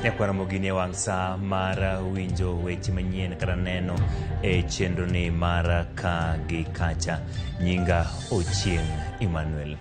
Nyakwara Mogini e wang' sa mar winjo weche manyien kata neno e chenroni mar ka gi kacha. Nyinga Ochieng' Emmanuel.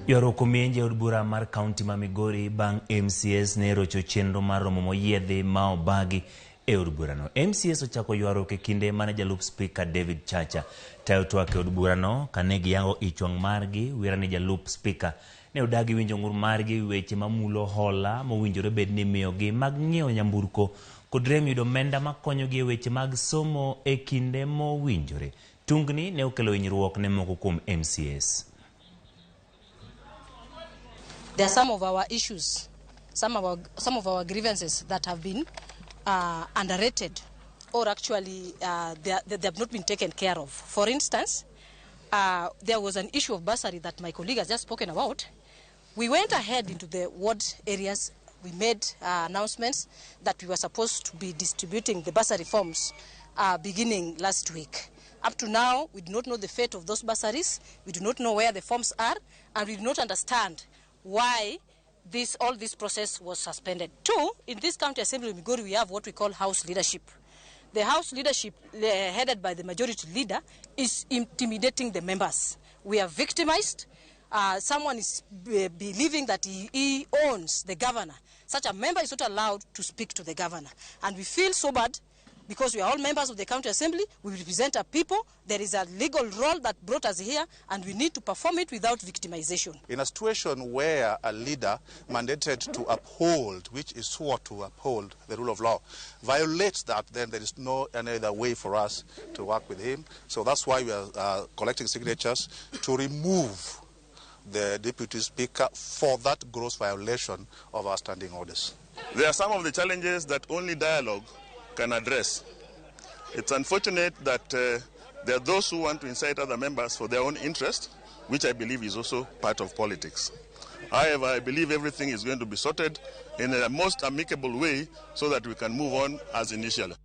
Ywaruok omienje e od bura mar kaunti ma Migori bang' MCAs ne rocho chenro mar romo moyiedhi ma obagi e od burano. MCAs ochako ywaruok e kinde mane jalup spika David Chacha tayo twak e od burano kane giyango ich wang' margi wira ni jalup spika ne odagi winjo ng'ur margi ewi weche mamulo hola mowinjore bed ni imiyogi mag ng'iewo nyamburko kod rem yudo omenda makonyogi e weche mag somo e kinde mowinjore. Tungni ne okelo hinyruok ne moko kuom MCAs. There are some of our issues, some of our grievances that have been underrated or actually they have not been taken care of. For instance, there was an issue of bursary that my colleague has just spoken about. We went ahead into the ward areas. We made announcements that we were supposed to be distributing the bursary forms beginning last week. Up to now, we do not know the fate of those bursaries. We do not know where the forms are, and we do not understand why all this process was suspended. Two, in this county assembly in Migori, we have what we call house leadership. The house leadership, headed by the majority leader, is intimidating the members. We are victimized. Someone is believing that he owns the governor. Such a member is not allowed to speak to the governor. And we feel so bad because we are all members of the county assembly. We represent our people. There is a legal role that brought us here, and we need to perform it without victimization. In a situation where a leader mandated to uphold, which is swore to uphold the rule of law, violates that, then there is no any other way for us to work with him. So that's why we are collecting signatures to remove the deputy speaker for that gross violation of our standing orders. There are some of the challenges that only dialogue can address. It's unfortunate that there are those who want to incite other members for their own interest, which I believe is also part of politics. However, I believe everything is going to be sorted in a most amicable way so that we can move on as initially.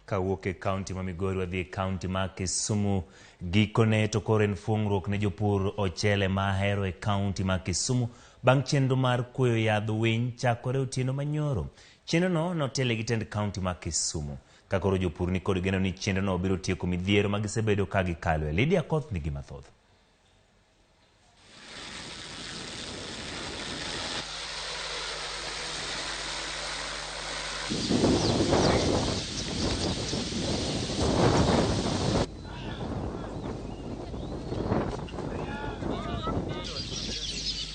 Kawuok e kaunti ma Migori wadhi e kaunti ma Kisumu. Gikone to koro en fuong'ruok ne jopur ochele ma ahero e kaunti ma Kisumu bang' chenro mar kuoyo yadh winy chakore otieno manyoro. Chenrono notele gi tend kaunti ma Kisumu. Ka koro jopur nikod geno ni chenrono biro tieko midhiero ma gisebedo ka gikaloe. Lydia Koth nigi mathoth.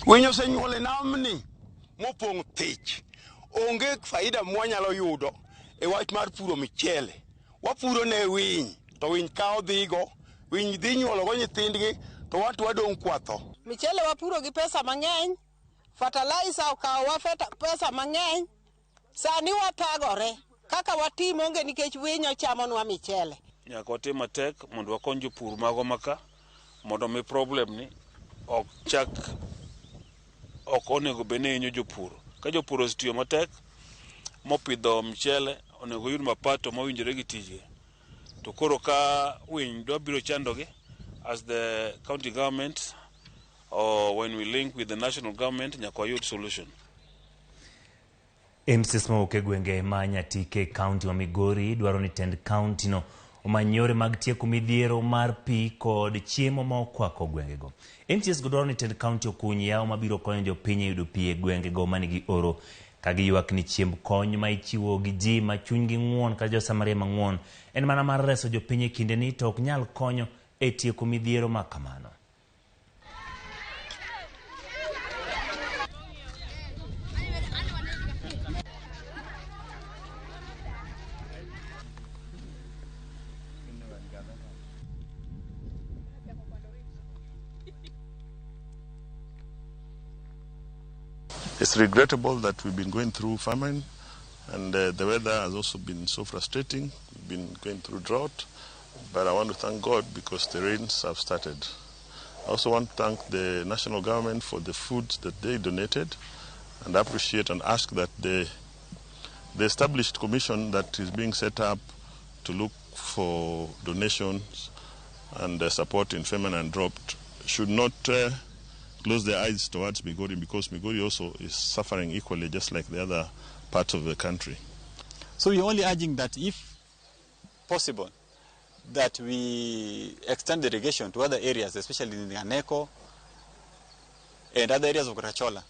Winy osenyuol e namni mopong' thich. Onge faida mwanyalo yudo e wach mar puro michele. Wapuro ne winy, to winy kawo dhigo, winy dhi nyuologo nyithindgi, to wan to wadong' kwatho. Michele wapuro gi pesa mang'eny, fertilizer okawowa pesa mang'eny. Sani wathagore kaka watim onge nikech winy ochamonwa michele. Nyaka watim matek mondo wakony jopur magwa maka mondo mi problem ni ok chak ok onego bed ni hinyo jopur. Ka jopur osetiyo matek mopidho mchele onego oyud mapato mowinjore gi tijgi. To koro ka winy dwa biro chandogi as the county government or when we link with the national government nyaka wayud solution. MCAs mawuok e gwenge ma Nyatike e kaunti ma Migori dwaro ni tend kaunti no omany yore mag tieko midhiero mar pi kod chiemo ma okwako gwengego. MCAs go dwaro ni tend kaunti okuny yawo mabiro konyo jopiny e yudo pi e gwengego manigi oro ka giywak ni chiemb kony ma ichiwo gi ji ma chunygi ng'uon kata jo-Samaria mang'uon en mana mar reso jopiny e kindeni to ok nyal konyo e tieko midhiero ma kamano. It's regrettable that we've been going through famine and the weather has also been so frustrating. We've been going through drought, but I want to thank God because the rains have started. I also want to thank the national government for the food that they donated and appreciate and ask that the established commission that is being set up to look for donations and support in famine and drought should not close their eyes towards Migori, because Migori also is suffering equally, just like the other parts of the country. So we're only urging that if possible, that we extend the irrigation to other areas, especially in the Aneko and other areas of Rachola,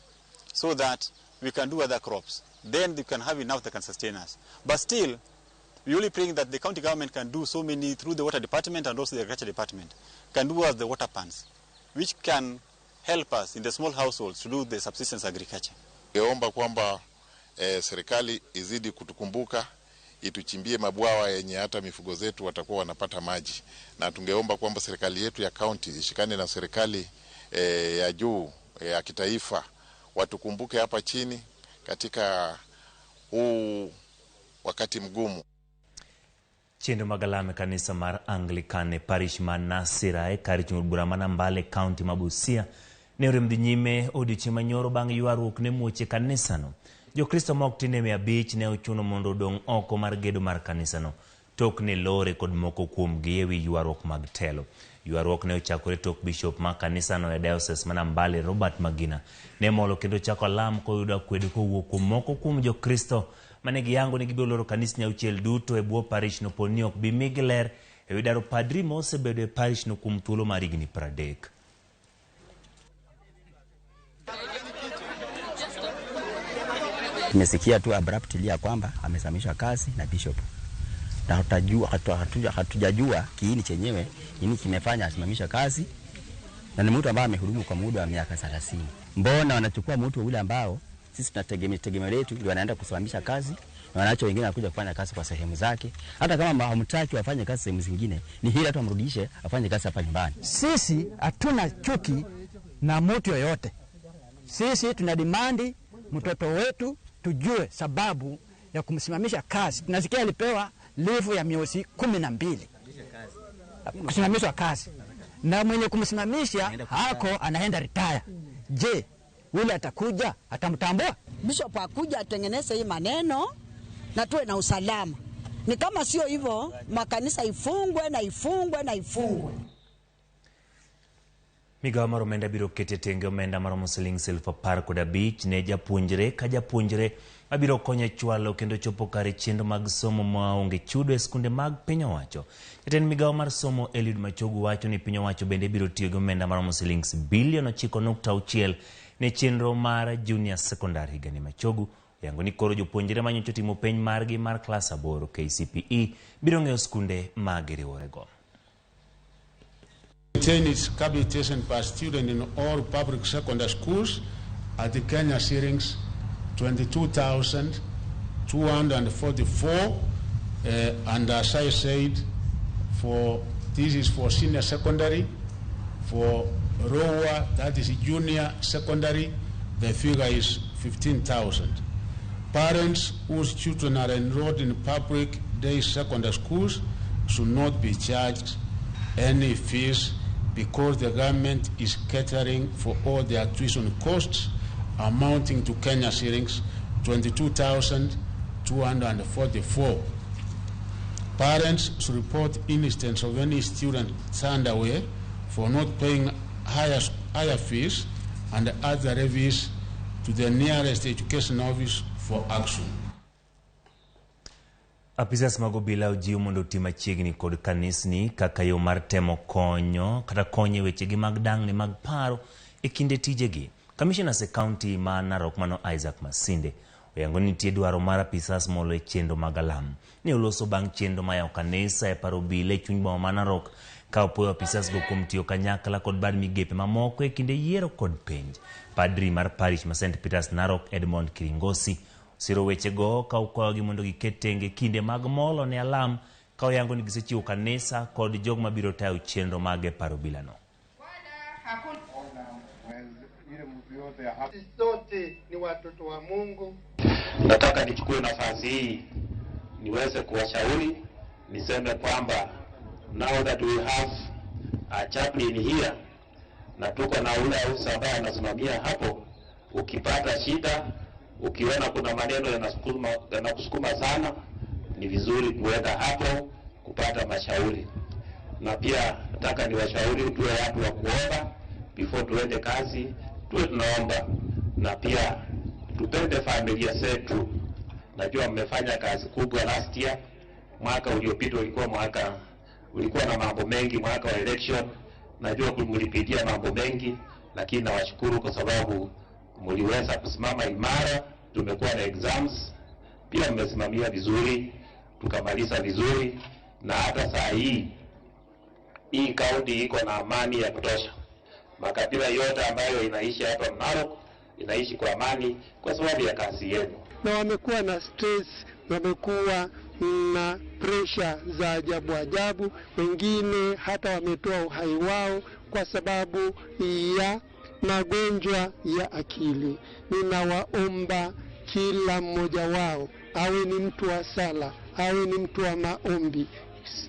so that we can do other crops. Then we can have enough that can sustain us. But still, we only praying that the county government can do so many through the water department and also the agriculture department, can do us the water pans, which can help us in the small households to do the subsistence agriculture. Ningeomba kwamba serikali izidi kutukumbuka, ituchimbie mabwawa yenye hata mifugo zetu watakuwa wanapata maji, na tungeomba kwamba serikali yetu ya county ishikane na serikali ya juu ya kitaifa, watukumbuke hapa chini katika huu wakati mgumu. Chenro mag alam e kanisa mar Anglican e parish ma Nasira e kar chung' od bura ma Nambale, kaunti ma Busia ne orem dhi nyime odiochieng' manyoro bang' ywaruok ne muoch e kanisano. Jokristo ma ok tin ne 500 ne ochuno mondo odong' oko mar gedo mar kanisano tok ne lore kod moko kuomgi ewi ywaruok mag telo. Ywaruok ne ochakore tok bishop ma kanisano e diocese ma Nambale, Robert Magina, ne molo kendo chako alam koyudo akwede kowuok kuom moko kuom jokristo mane giyango ni gibiro loro kanisni 6 duto e bwo parish no poni ok bi migi ler ewi daro padri ma osebedo e parish no kuom thuolo mar higni 30. Tumesikia tu abruptly ya kwamba amesimamishwa kazi na bishop, na hatujajua kiini chenyewe nini kimefanya asimamishwe kazi, na ni mtu ambaye amehudumu kwa muda wa miaka 30. Mbona wanachukua mtu yule ambao sisi tunategemea tegemeo letu ndio anaenda kusimamisha kazi, na wanaacha wengine wanakuja kufanya kazi kwa sehemu zake? Hata kama hamtaki wafanye kazi sehemu zingine, ni hili hata amrudishe afanye kazi hapa nyumbani. Sisi hatuna chuki na mtu yoyote. Sisi tuna demandi mtoto wetu tujue sababu ya kumsimamisha kazi. Tunasikia alipewa leave ya miezi 12 kusimamishwa kazi, na mwenye kumsimamisha hako anaenda retire. Je, yule atakuja atamtambua? Bishop akuja atengeneze hii maneno na tuwe na usalama. Ni kama sio hivyo, makanisa ifungwe na ifungwe na ifungwe. Migawo mar omenda biro keto tenge omenda maromo siling 15,000 ne japuonjre ka japuonjre mabiro konyo e chwalo kendo chopo kare chenro mag somo maonge chudo e skunde mag piny owacho. Jatend migawo mar somo Eliud Machogu wacho ni piny owacho bende biro tiyo gi omenda maromo siling bilion 9.6 ne chenro mar junior secondary higani. Machogu oyango ni koro jopuonjre manyocha otimo penj margi mar klas 8 KCPE biro ng'eyo skunde ma giriworego. Maintain its capitation per student in all public secondary schools at the Kenya shillings 22,244, and as I said, for this is for senior secondary. For lower, that is junior secondary, the figure is 15,000. Parents whose children are enrolled in public day secondary schools should not be charged any fees because the government is catering for all their tuition costs amounting to Kenya shillings 22,244. Parents should report instance of any student turned away for not paying higher fees and other levies to the nearest education office for action. Apisas mag obila ojiw mondo oti machiegni kod kanisni kaka yo mar temo konyo kata konyo e wechegi mag dang'ni mag paro e kinde tijegi. Commissioners e kaunti ma Narok mano Isaac Masinde oyango ni nitie dwaro mar apisas molo e chenro mag alam. Ne oloso bang' chenro ma yawo kanisa e paro obila e chuny boma ma Narok ka opuoyo apisas go kuom tiyo kanyakla kod bad migepe mamoko e kinde yiero kod penj. Padri mar parish ma St. Peters Narok Edmond Kiringosi siro wechego ka okwayogi mondo giket tenge kinde mag molo ne alam ka oyango ni gisechiwo kanisa kod jogo mabiro tayo chenro mage paro obilano. Sote ni watoto wa Mungu. Nataka nichukue nafasi hii niweze kuwashauri, niseme kwamba now that we have a chaplain here na tuko na ule afisa ambaye anasimamia hapo, ukipata shida, ukiona kuna maneno yanakusukuma sana, ni vizuri kuenda hapo kupata mashauri. Na pia nataka niwashauri tuwe watu wa kuomba before tuende kazi, Tuwe tunaomba na pia tupende familia zetu. Najua mmefanya kazi kubwa last year. Mwaka uliopita ulikuwa mwaka ulikuwa na mambo mengi, mwaka wa election. Najua mlipitia mambo mengi, lakini nawashukuru kwa sababu mliweza kusimama imara. Tumekuwa na exams pia, mmesimamia vizuri, tukamaliza vizuri, na hata saa hii hii kaunti iko na amani ya kutosha. Makabila yote ambayo inaishi hapa Narok inaishi kwa amani kwa sababu ya kazi yenu. Na wamekuwa na stress, wamekuwa na pressure za ajabu ajabu, wengine hata wametoa uhai wao kwa sababu ya magonjwa ya akili. Ninawaomba kila mmoja wao awe ni mtu wa sala, awe ni mtu wa maombi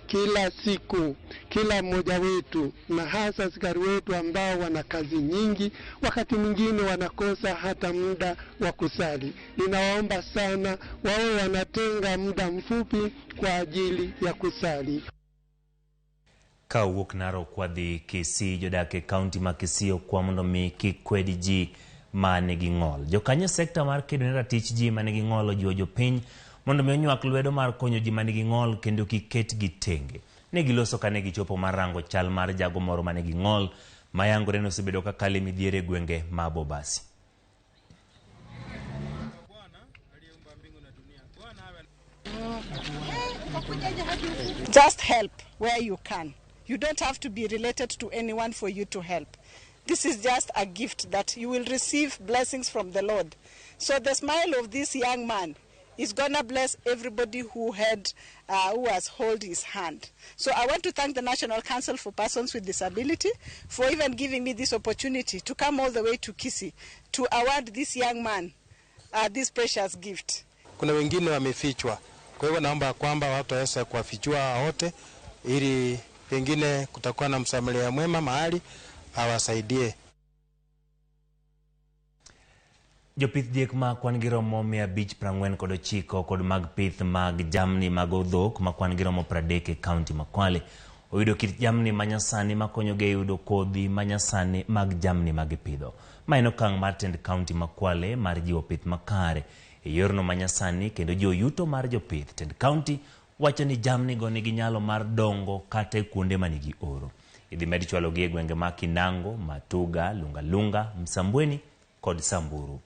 kila siku, kila mmoja wetu, na hasa askari wetu ambao wana kazi nyingi, wakati mwingine wanakosa hata muda wa kusali. Ninawaomba sana wawe wanatenga muda mfupi kwa ajili ya kusali. Ka owuok Narok wadhi Kisii, jodak e kaunti ma Kisii okwa mondo mi kik kwed ji ma nigi ng'ol. Jokanyo sekta mar kedo ne ratich ji ma nigi ng'ol ojiwo jopiny mondo mi onywak lwedo mar konyo ji ma nigi ng'ol kendo kik ketgi tenge. Ne giloso kane gichopo mar rango chal mar jago moro ma nigi ng'ol ma yangore ni osebedo ka kalo e midhiero e gwenge ma Bobasi. Just help where you can. You don't have to be related to anyone for you to help. This is just a gift that you will receive blessings from the Lord. So the smile of this young man is going to bless everybody who has hold his hand. So I want to thank the National Council for Persons with Disability for even giving me this opportunity to come all the way to Kisii to award this young man this precious gift. Kuna wengine wamefichwa. Kwa hivyo naomba kwamba watu waweze kuwafichua wote ili pengine kutakuwa na msamaria mwema mahali awasaidie. Jopith diek ma kwan gi romo 549 kod mag pith mag jamni mag odhok ma kwan gi romo 30 e kaunti ma Kwale oyudo kit jamni manyasani makonyogi e yudo kodhi manyasani mag jamni magipidho. Ma en okang' mar tend kaunti ma Kwale mar jiwo pith makare e yorno manyasani kendo jiwo yuto mar jopith. Tend kaunti wacho ni jamni go nigi nyalo mar dongo kata e kuonde manigi oro. Idhi med chwalogi e gwenge ma Kinango, Matuga, Lungalunga, Msambweni kod Samburu.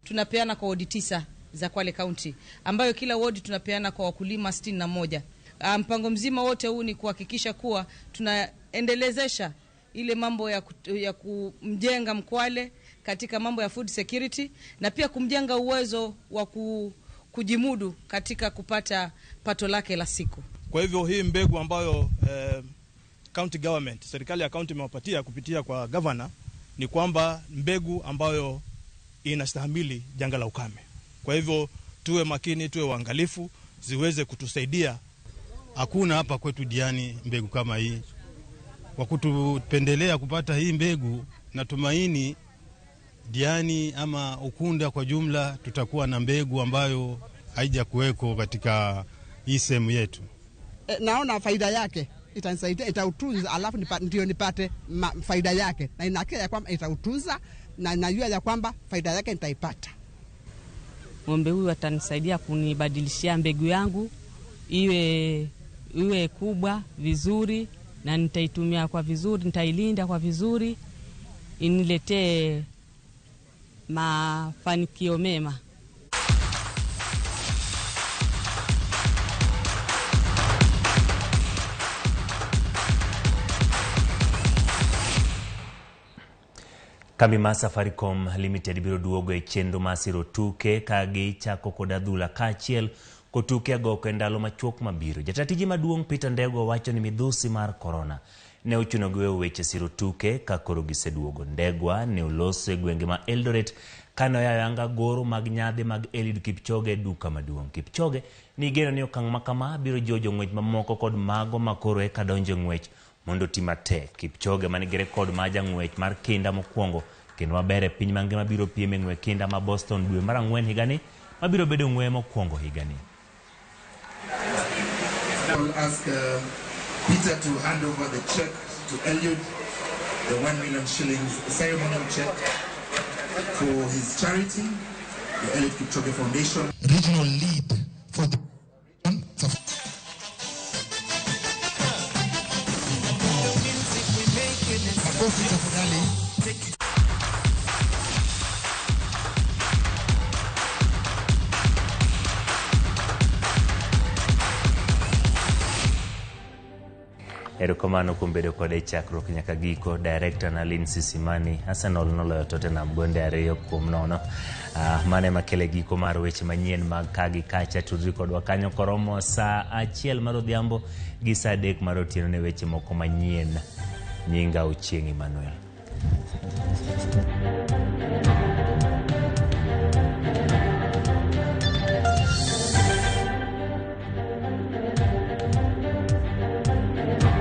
Tunapeana kwa wodi 9 za Kwale County, ambayo kila wodi tunapeana kwa wakulima 61. Mpango mzima wote huu ni kuhakikisha kuwa tunaendelezesha ile mambo ya kumjenga Mkwale katika mambo ya food security na pia kumjenga uwezo wa kujimudu katika kupata pato lake la siku. Kwa hivyo hii mbegu ambayo county government, serikali ya county imewapatia kupitia kwa governor ni kwamba mbegu ambayo inastahimili janga la ukame. Kwa hivyo tuwe makini, tuwe waangalifu, ziweze kutusaidia. Hakuna hapa kwetu Diani mbegu kama hii. Kwa kutupendelea kupata hii mbegu, natumaini Diani ama Ukunda kwa jumla tutakuwa na mbegu ambayo haijakuweko katika hii sehemu yetu. Naona faida yake itanisaidia, itautunza, alafu ndio nipate faida yake. Na ina hakika ya kwamba itautunza na najua ya kwamba faida yake nitaipata. Ng'ombe huyu atanisaidia kunibadilishia mbegu yangu iwe kubwa vizuri, na nitaitumia kwa vizuri, nitailinda kwa vizuri, iniletee mafanikio mema. Kambi mar Safaricom Limited biro duogo e chenro mar siro tuke ka gichako kod adhula kaachiel kod tuke agoko e ndalo machuok mabiro. Jata tije maduong' Peter Ndegwa wacho ni midhusi mar korona ne ochuno gi weyo weche siro tuke ka koro giseduogo. Ndegwa ne oloso e gwenge ma Eldoret kane oyawo anga goro mag nyadhi mag Eliud Kipchoge e duka maduong'. Kipchoge nigeno ni okang' ma kama biro jiwo jong'wech mamoko kod mago ma koro eka donjo e ng'wech mondo oti matek. Kipchoge manigi rekod mar jang'wech mar kinda mokwongo kendo maber e piny mangima biro piem e ng'we kinda ma Boston dwe mar ang'wen higani mabiro bedo ng'we mokwongo higani. I'll ask Peter to hand over the check to Eliud, the 1 million shillings ceremonial check for his charity, the Eliud Kipchoge Foundation. Regional lead for the Makofi tafadhali. Erokamano kuom bedo kode e chakruok nyaka giko. Director Nalin Sisimani, Arsenal noloyo Tottenham gonde 2-0. Mano ema kele giko mar weche manyien mag ka gi kacha. Tudri kodwa kanyo koromo saa 1 mar odhiambo gi saa 3 mar otieno ne weche moko manyien. Nyinga Ochieng' Emmanuel.